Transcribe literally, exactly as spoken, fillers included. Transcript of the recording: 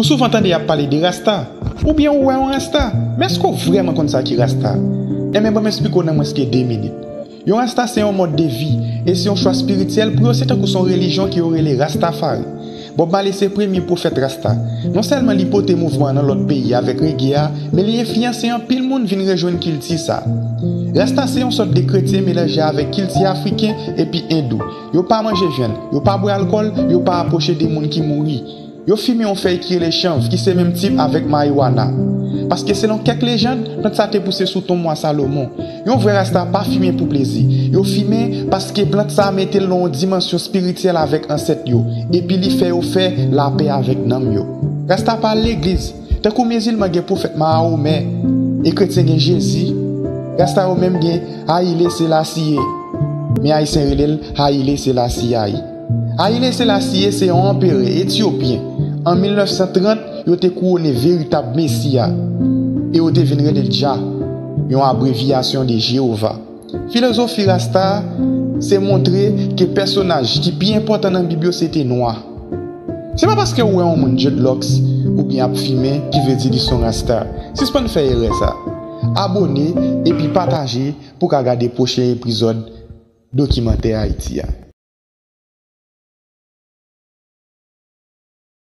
Ou souvan tande y ap pale de rasta, oubyen ou wè yon rasta, men èske w vrèman konn sa ki rasta? Enben, ban m esplike w nan mwens ke de minit. Yon rasta se yon mòd de vi, e se yon chwa espirityèl pou yo, se tankou se yon relijyon ke yo rele Rastafari. Bob Marley se premye pwofèt rasta. Non sèlman li pote mouvman an nan lòt peyi avèk rege a, men li enfliyanse anpil moun vin rejwenn kilti sa. Rasta se yon sòt de kretyen melanje avèk kilti afriken epi endou. Yo pa manje vyann, yo pa bwè alkòl, yo pa apwoche de moun ki mouri. Yo fimen yon fèy ki rele chanv, ki se menm tip avèk mariwana. Paske selon kèk lejann, plant sa te pouse sou tonm wa Salomon. Yon vrè rasta pa fimen pou plezi. Yo fimen paske plant sa mete l nan yon dimansyon espirityèl avèk ansèt yo, epi li fè yo fè lapè avèk nanm yo. Rasta pa al legliz. Tankou mizilman gen pwofèt Mahomet, e kretyen gen Jezi, rasta yo menm gen Haile Selassie, men ayisyen rele l Haile Selassie I. Haile Selassie se yon anperè etyopyen. An mil nèf san trant, yo te kouwone veritab Mesi a, e yo te vin rele l Jah, yon abrevyasyon de Jewova. Filozofi rasta a se montre ke pèsonaj ki pi enpòtan nan Bib yo se te nwa. Se pa paske w wè yon moun dreadlocks oubyen ap fimen ki vle di li se yon rasta. Sispann fè erè sa. Abone epi pataje pou w ka gade pwochen epizòd Dokimantè Ayiti a.